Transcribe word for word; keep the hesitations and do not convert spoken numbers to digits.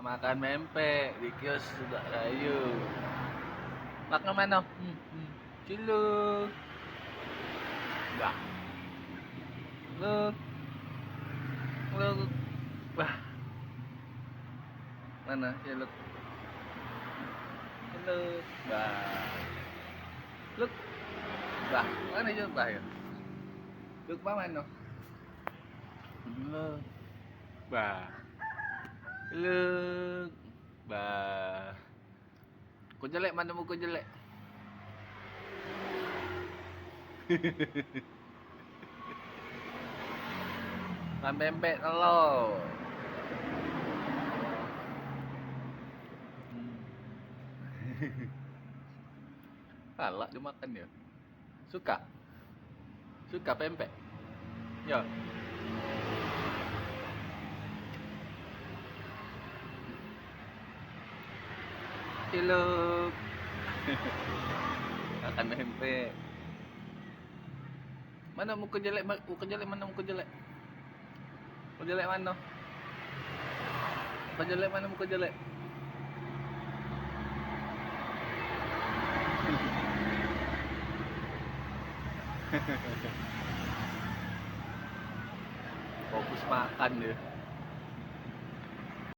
Makan pempek di kios Sudak Kayu. Makan mano? Hmm, hmm. Cilok. Bah. Luk. Luk. Bah. Mano cilok? Cilok. Bah. Luk. Bah. Mano cilok bah yo? Luk bah mano? Luk. Bah. Luk. Bah. Muko jelek, mano muko jelek? Makan pempek telur. Hmm. Galak dio makan dio. Suka? Suka pempek? Yo. Cilok. Makan pempek. Mano muko jelek, ma-, muko jelek, mano muko jelek? Muko jelek mano? Muko jelek mano muko jelek? Fokus makan dio.